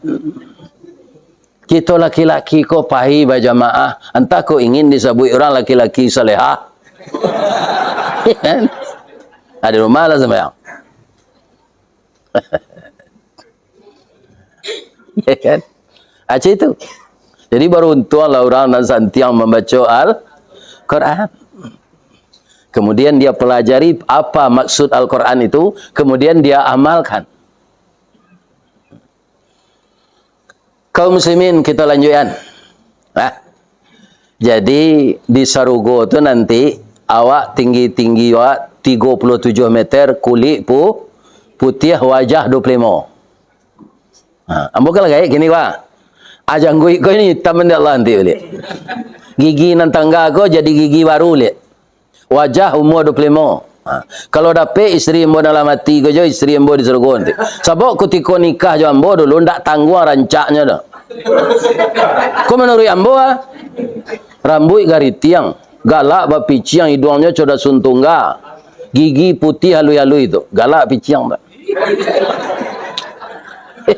Kito laki-laki ko pai bajamaah, antah ko ingin disabuik urang laki-laki salehah. Ya kan? Ah, di rumah lah sambayang. Ya kan? Macam itu. Jadi, baruntuanglah urang nan santiang mambaco Al-Quran. Kemudian dia pelajari apa maksud Al-Quran itu, kemudian dia amalkan. Kaum muslimin, kita lanjutkan. Nah, jadi di sarugo tu nanti awak tinggi-tinggi awak tigo puluh tujuh meter, kulik pu-, putiah, wajah dua puluh limo. Ha, ambo kan lah gaek kini, Pak. Ah, jangguik ko ini itam dek Allah nanti baliak. Gigi nan tangga ko jadi gigi baru baliak. Wajah umua dua puluh limo. Ha, kalau dapek isteri ambo nan lah mati ko jo, isteri ambo di sarugo nanti. Sabab kutiko nikah jo ambo dulu, ndak tangguang rancaknyo doh. Ko manuruik ambo, ah. Rambuik garitiang, galak bapiciang, iduangnyo coda suntung ga, gigi putiah alui-alui tu, galak piciang tu.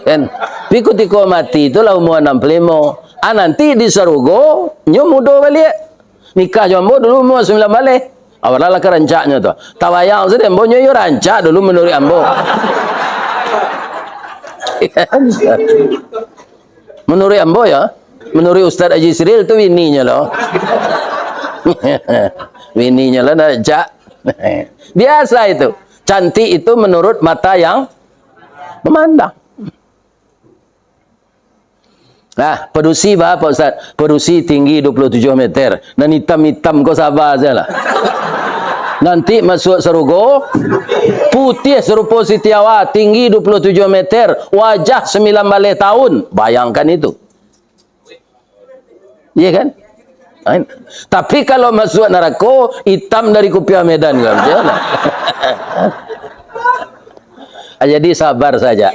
Kan? Tapi kutiko mati tu lah umua anam puluah limo. Ah, nanti di sarugo, nyo mudo baliak. Nikah jo ambo dulu umua sambilan baleh. Awak lah ka rancaknyo tu. Tabayang sajo, ambo nyo iyo rancak dulu manuruik ambo. Manuruik ambo yo, manuruik Ustaz Haji Sril tu bininyo lo. Bininyo lo nak rancak. Biasa itu. Cantik itu menurut mata yang memandang. Nah, padusi ba, Pak Ustaz? Padusi tinggi dua puluh tujuh meter. Nan itam-itam ko saba sajolah. Nanti masuak sarugo, putiah sarupo Siti Hawa, tinggi dua puluh tujuh meter, wajah sambilan baleh tahun. Bayangkan itu. Iya kan? Kan? Tapi kalau masuak narako, itam dari kupiah Medan, kan? Macam mana? Ah, jadi sabar saja.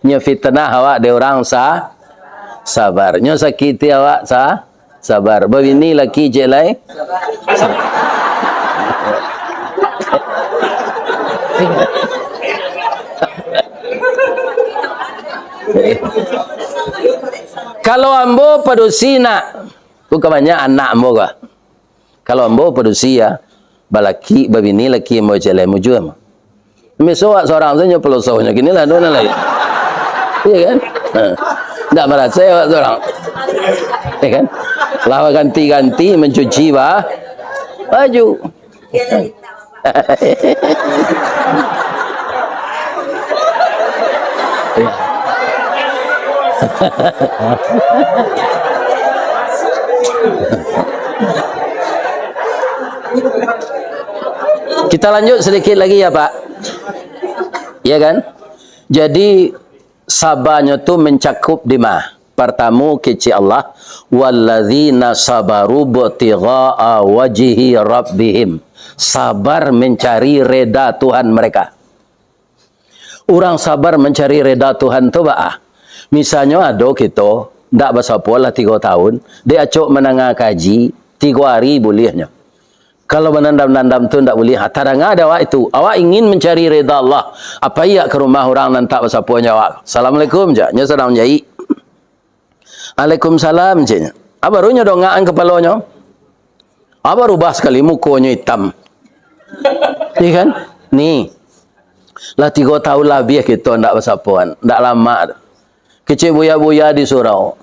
Nyo fitnah awak dek urang sa-, sabar. Nyo sakiti awak sa-, sabar. Babini laki cek lai. Kalau ambo padusi nak, bukan banyak anak ambo ka. Kalau ambo padusi ya, balaki, babini laki ambo cek lai mujua mah. Miso awak sorang sajo palosohnyo, kini lah ado nan lain. Iya kan? Ha. Ndak marasai awak sorang. Iya kan? Lah ganti-ganti mancuci ba-, baju. Kita lanjut sedikit lagi ya, Pak. Ya kan? Jadi, sabanyo tu mancakup dima? Partamo, kecek Allah, "Walladzina sabaru ibtigha'a wajhi rabbihim." Sabar mencari reda Tuhan mereka. Urang sabar mancari reda Tuhan tu baa? Misalnyo ado kito ndak basapo lah tigo tahun, dek acok mandanga kaji, tigo ari buliahnyo. Kalau banandam-nandam tu ndak buliah, ha, tadanga dek awak itu. Awak ingin mancari reda Allah. Apo, iyo ka rumah urang nan tak basapo jo awak. "Assalamualaikum," cek. Nyo sadang manjaik. "Waalaikumsalam," ceknyo. Ah, baru nyo dongakan kapalonyo. Ah, barubah sakali mukonyo itam. Iya kan? Ni. Lah tigo tahun labiah kito ndak basapoan. Ndak lamak tu. Kecek buya-buya di surau.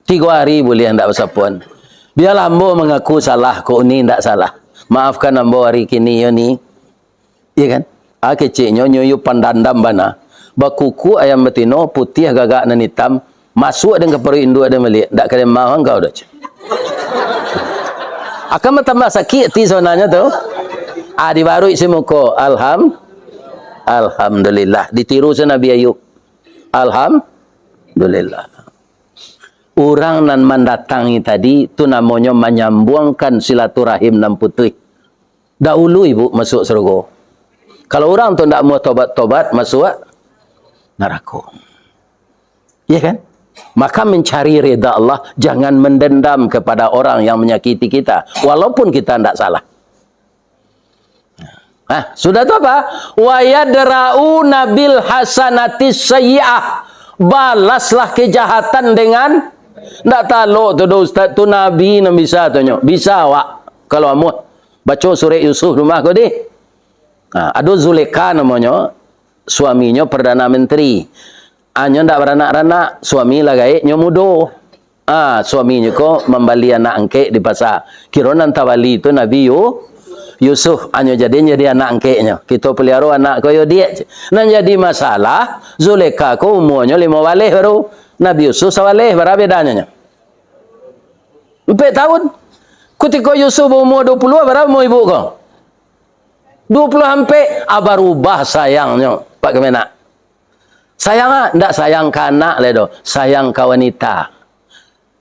Tigo ari buliah ndak basapoan. Bialah ambo mangaku salah, kok Uni ndak salah. Maafkan ambo ari kini yo, Ni. Iya kan? Ah, keceknyo, nyo yo pandandam bana. Bakuku ayam batino, putiah gagak nan itam, masuak den ka paruik induak den baliak. Ndak ka den maafan kau doh, cek. Akan batambah sakik ati sabananyo tu. Ah, dibaruik si muko. Alham-, Alhamdulillah. Ditiru si Nabi Ayub. Alhamdulillah. Urang nan mandatangi tadi, tu namonyo manyambuangkan silaturahim nan putuih. Dahulu ibu masuk sarugo. Kalau urang tu ndak mau tobat-tobat, masuk narako. Iya kan? Maka mencari rida Allah, jangan mendendam kepada orang yang menyakiti kita, walaupun kita ndak salah. Nah, sudah tu apa? "Wa yadra'una bil hasanatis sayyi'ah." Balaslah kejahatan dengan, ndak talok tu doh, ustaz, tu nabi nan bisa tu nyo. Bisa awak, kalau amuah. Baco surek Yusuf rumah ko deh. Nah, ado Zulekha namonyo, suaminyo Perdana Menteri. Anyo ndak baranak-ranak, suami lah gaek nyo mudo. Ah, suaminyo ko mambali anak angkek di pasa. Kiro nan tabali tu Nabi Yu-, Yusuf, anyo jadi, jadi anak angkeknyo. Kito paliaro anak ko yo diak. Nan jadi masalah, Zulekha ko umuanyo limo baleh baru. Nabi Yusuf sabaleh, bara bedanyo nyo? Ampek tahun. Kutiko Yusuf baumua duo puluah, bara umua ibu ko? Duo puluah ampek. Ah, barubah sayangnyo, Pak Kemenak. Sayang ah, ndak sayang ka anak lai doh, sayang ka wanita.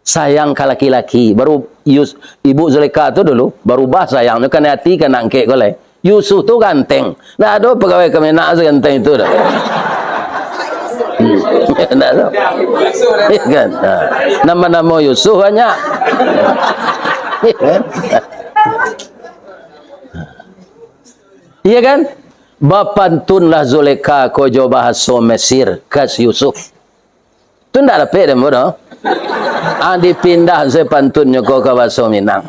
Sayang ka laki-laki. Baru Yus-, Ibu Zulekha tu dulu, barubah sayangnyo, kanai ati ka anak angkek ko lai. Yusuf tu ganteng. Ndak ado pagawai Kemenak saganteng itu doh. Hmm. Ndak ado. Iya kan? Nah. Namo-namo Yusuf banyak. Iya kan? Bapantunlah Zulekha ko jo bahaso Mesir, ka si Yusuf. Tu ndak dapek dek ambo doh. Ah, dipindah se pantunnyo ko ka baso Minang.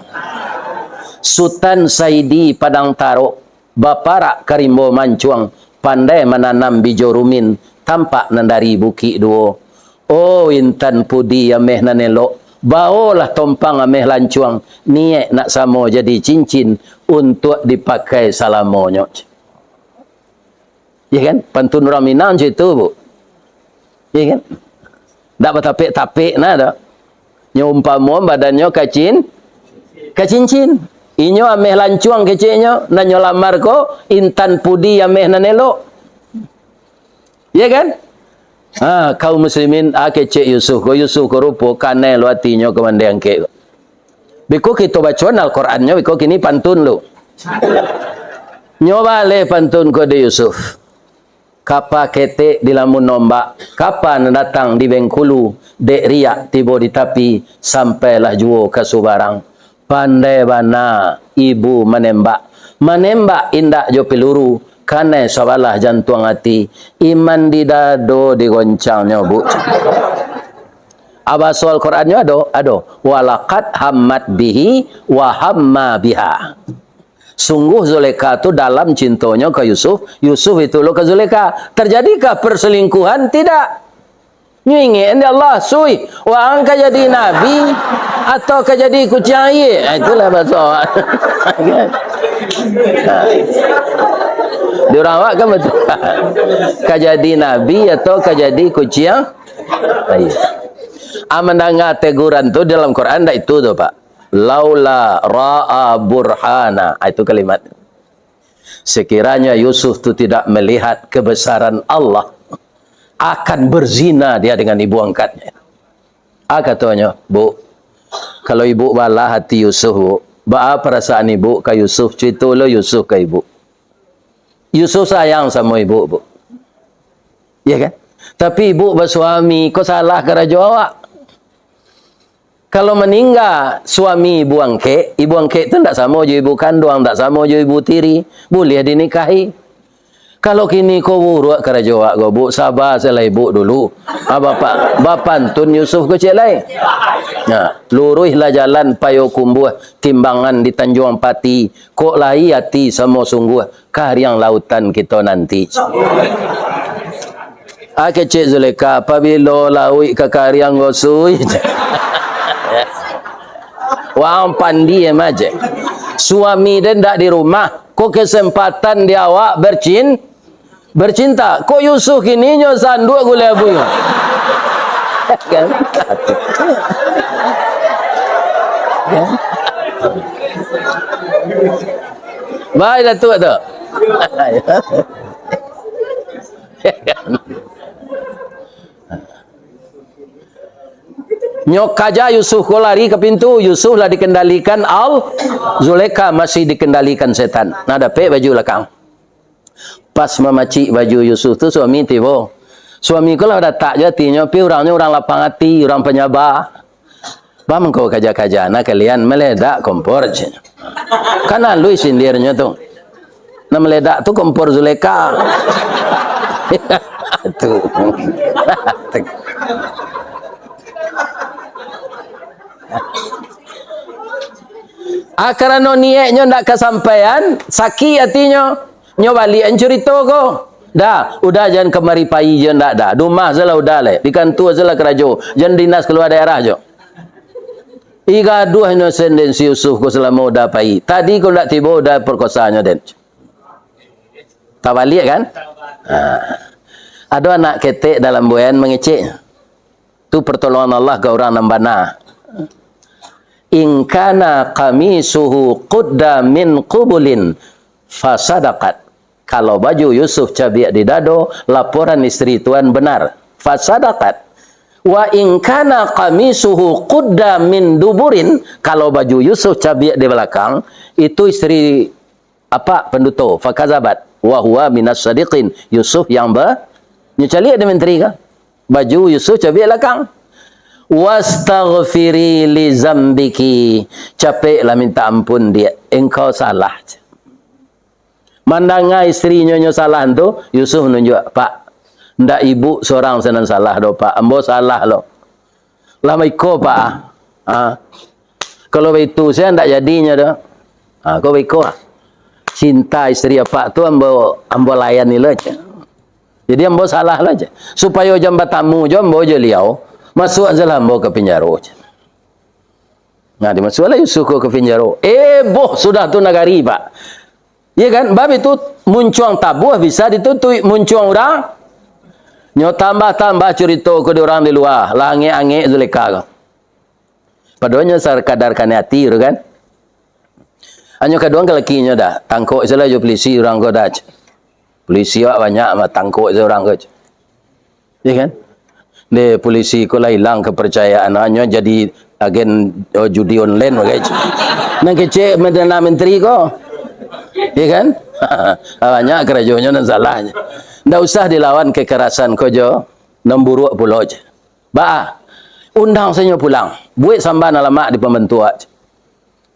Sutan Saidi Padang Tarok, baparak ka rimbo mancuang, pandai mananam bijo rumin, tampak nan dari Bukik Duo. Oh, intan pudi ameh nan elok, baolah tompang ameh lancuang, niaik nak samo jadi cincin, untuak dipakai salamonyo. Iya kan? Pantun urang Minang macam itu, Bu. Iya kan? Ndak batapek-tapek nah doh. Nyo umpamo badannyo kacin-, kacincin. Inyo ameh lancuang keceknyo, nan nyo lamar ko intan pudi ameh nan elok. Iya kan? Ha, kaum muslimin, ah, kecek Yusuf ko, Yusuf ko rupo, kanai lo atinyo ka mandeh angkek ko. Biko kito bacoan Al-Qur'annyo, biko kini pantun lu. Nyo baleh pantun ko dek Yusuf. Kapa ketek dilamun ombak, kapa nan datang di Bengkulu, dek riak tibo di tapi, sampailah juo ka subarang. Pandai bana ibu manembak. Manembak indak jo peluru, kanai sabalah jantuang ati, iman di dado digoncangnyo, Bu. Ah, bahaso Al-Qur'annyo ado? Ado. "Walaqad hammat bihi wa hamma biha." Sungguh Zulekha tu dalam cintonyo ka Yusuf, Yusuf itu lo ka Zulekha. Terjadikah perselingkuhan? Tidak. Nyo ingek dek Allah, sui, waang ka jadi nabi, atau ka jadi kuciang aia? Ah, itulah bahaso awak. Di urang awak kan batua. Ka jadi nabi atau ka jadi kuciang aia. Ah, mandanga teguran tu dalam Quran, ndak itu tu, Pak. "Laula ra'a burhana." Ah, itu kalimat. Sekiranya Yusuf tu tidak melihat kebesaran Allah, akan berzina dia dengan ibu angkatnya. Ah, katonyo, "Bu, kalau ibu balah hati Yusuf, Bu, baa parasaan ibu ka Yusuf? Cuito lo Yusuf ka ibu." Yusuf sayang samo ibu, Bu. Iya kan? Tapi ibu basuami, ko salah karajo awak. Kalau maningga suami ibu angkek, ibu angkek tu ndak samo jo ibu kanduang, ndak samo jo ibu tiri, buliah dinikahi. Kalau kini ko buruak karajo awak ko, Bu, saba salah ibu dulu. Ah, bapak, bapantun Yusuf ko ciek lai. Nah, luruihlah jalan Payokumbuah, timbangan di Tanjuang Pati, kok lai ati samo sungguah, kariang lautan kito nanti. Ah, kecek Zulekha, "Pabilo lauik ka kariang ko, sui?" Waang pandi emang je. Suami den ndak di rumah, ko kesempatan di awak bercin-, bercinta. Kok Yusuf kini nyo sanduak gulai abu nyo? Kan? Kan? Baik, Datuk tu. Nyo kaja Yusuf ko lari ka pintu. Yusuf lah dikendalikan Al-, Zulekha masih dikendalikan setan. Nah, dapek baju lakang. Pas mamacik baju Yusuf tu, suami tibo. Suami ko lah datak jo atinyo, tapi urangnyo urang lapang ati, urang panyaba. Baa mangko kaja-kaja, nah kalian maledak kompor, cek. Kan aluih sindirnyo tu. Nah, maledak tu kompor Zulekha. Tu. Ah, karano niaiknyo ndak kasampaian, sakik atinyo. Nyo baliakan curito ko. Dah, udah jan kamari pai jo ndak dah. Di rumah sajolah udah lai. Di kantua sajolah karajo. Jan dinas kalua daerah jo. Ih, gaduahnyo senden si Yusuf ko salamo udah pai. Tadi ko ndak tibo udah perkosanyo den. Tabaliak kan? Ha. Ado anak ketek dalam buayan mangecek. Tu pertolongan Allah ka urang nan bana. "In kana qamisuhu qudda min qubulin fasadaqat." Kalau baju Yusuf cabiak di dado, laporan isteri tuan benar. Fasadaqat. "Wa in kana qamisuhu qudda min duburin," kalau baju Yusuf cabiak di balakang, itu isteri apak panduto, fakazabat, wa huwa minas sadiqin, Yusuf yang ba-, nyo caliak di menteri ka? Baju Yusuf cabiak lakang. "Wastaghfiri li zambiki," capeklah minta ampun, Diak, engkau salah. Mandanga isterinyo nyo salah tu, Yusuf nunjuak, "Pak, ndak ibu sorang se nan salah doh, Pak, ambo salah lo." Lah baiko, Pak. Ha. Kalau baitu, sia ndak jadinyo doh. Ha, ko baiko. Cinta isteri apak tu ambo, ambo layani lo, cek. Jadi ambo salah lo, cek. Supayo jan batamu jo ambo jo liau, masuak sajolah ambo ka pinjaro, cek. Nah, dimasuaklah Yusuf ko ka pinjaro. Eh, boh sudah tu nagari, Pak. Iya kan? Bab itu muncuang tabuah bisa ditutuik, muncuang urang. Nyo tambah-tambah curito ko di urang di lua, lah angek-angek Zulekha ko. Padahal nyo sakadar kanai ati tu kan. Anyo kaduang ka lakinyo dah, tangkok sajolah jo pulisi urang ko dah. Pulisi awak banyak mah, tangkok sajolah urang ko. Iya kan? Deh, pulisi ko lah ilang kepercayaan, hanyo jadi agen, oh, judi online bagai. Nan kecek Perdana Menteri ko. Iya kan? Banyak karajonyo nan salah. Ndak usah dilawan kekerasan ko jo, nan buruak pulo je. Baa, undang sajo pulang. Buek samba nan lamak di pambantu awak.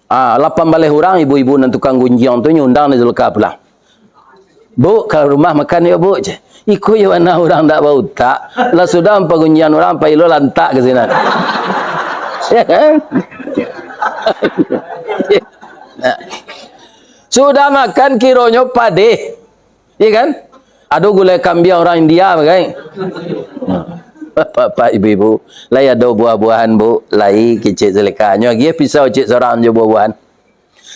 Ah, lapan baleh urang ibu-ibu nan tukang gunjiang tu nyo undang dek Zulekha pulang. "Bu, ka rumah makan yo, Bu," ceh. "Iko yo bana urang ndak bautak. Lah sudah ampia gunjiang urang, ampia ilo lantak ka sinan." Sudah makan kironyo padeh. Iya kan? Ado gulai kambiang urang India bagai. Bapak-bapak, ibu-ibu, lai ado buah-buahan, Bu? Lai, kecek Zulekha. Nyo agiah pisau cek sorang jo buah-buahan.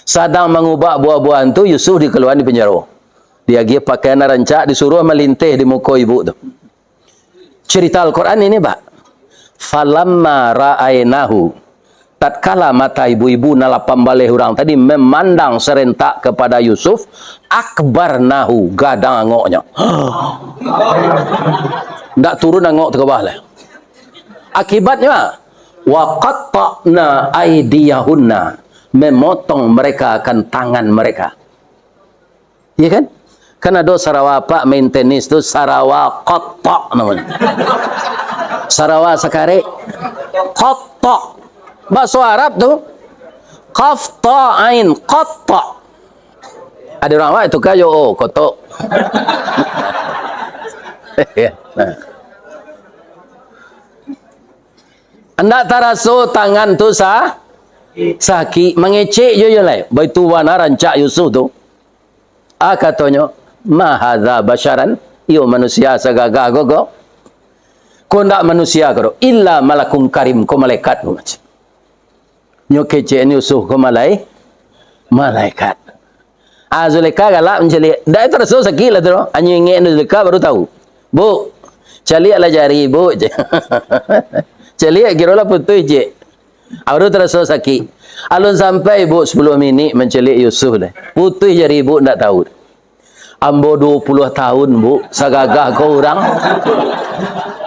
Sadang mangubak buah-buahan tu, Yusuf dikaluaan di panjaro. Diagiah pakaian nan rancak, disuruah malinteh di muko ibu tu. Cerita Al-Quran ini, Pak. "Falamma ra'ainahu," tatkala mata ibu-ibu nan lapan baleh urang tadi memandang serentak kepada Yusuf, "akbarnahu," gadang angoknyo. Ndak turun angok tu ka bawah lai. Akibatnya, "wa qatta'na aidiyahunna," memotong mereka akan tangan mereka. Iya kan? Kan ado sarawa apak main tenis tu, sarawa kotok namanya. Sarawa sakarek, kotok. Baso Arab tu, qaf ta ain, kotok. Ada orang awak tukar jo, oh, kotok. Nah. Andak taraso tangan tu sa-, sakik, mangecek jo, jo lai. Baitu bana rancak Yusuf tu. Ah, katonyo, "Ma hadza basyaran," iyo manusia sagagah ko ko. Ko ndak manusia ko doh, "illa malakun karim," ko malaikat ko. Nyo kecek ni Yusuf ko malai-, malaikat. Ah, Zulekha galak mancaliak. Ndak taraso sakik lah tu doh. Anyo ingek ni Zulekha baru tahu. "Bu, caliaklah jari, Bu," cek. "Caliak kirolah putuih," cek. Baru taraso sakik. Alun sampai, Buk, sapuluah minik mancaliak Yusuf deh. Putuih jari Ibuk, ndak tahu. Ambo duo puluah tahun, Buk, sagagah ko urang.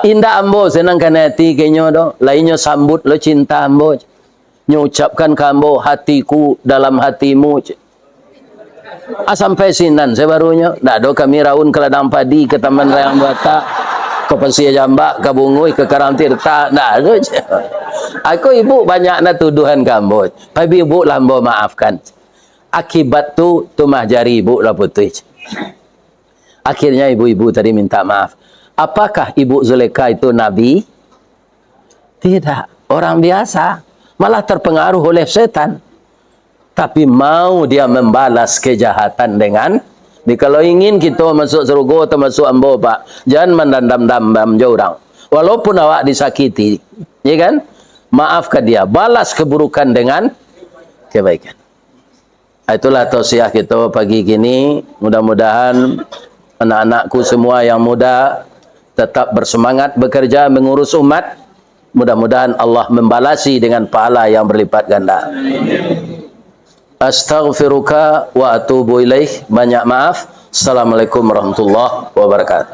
Indak ambo sanang kanai ati ka inyo doh. Lai nyo sambut lo cinta ambo. Nyo ucapkan ka ambo, "Hatiku dalam hatimu," cek. Ah, sampai sinan sabarunyo. Ndak ado kami raun ka ladang padi, ka Taman Rayang Batak, ka Pasia Jambak, ka Bunguih, ka Karang Tirta. Ndak ado, cek. Ako Ibuk banyak na tuduhan ka ambo. Tapi Ibuk lah ambo maafkan. Akibat tu, tumah jari Ibuk lah putuih, cek. Akhirnya ibu-ibu tadi minta maaf. Apakah Ibu Zulekha itu nabi? Tidak. Orang biasa. Malah terpengaruh oleh setan. Tapi mau dia membalas kejahatan dengan, jadi kalau ingin kito masuk surga, termasuk ambo, Pak, jangan mandandam-dandam jo urang. Walaupun awak disakiti, ya kan? Maafkan dia. Balas keburukan dengan kebaikan. Itulah tausiah kito pagi kini. Mudah-mudahan anak-anakku semua yang muda tetap bersemangat bekerja mengurus umat. Mudah-mudahan Allah membalasi dengan pahala yang berlipat ganda. Astaghfiruka wa atubu ilaih. Banyak maaf. Assalamualaikum warahmatullahi wabarakatuh.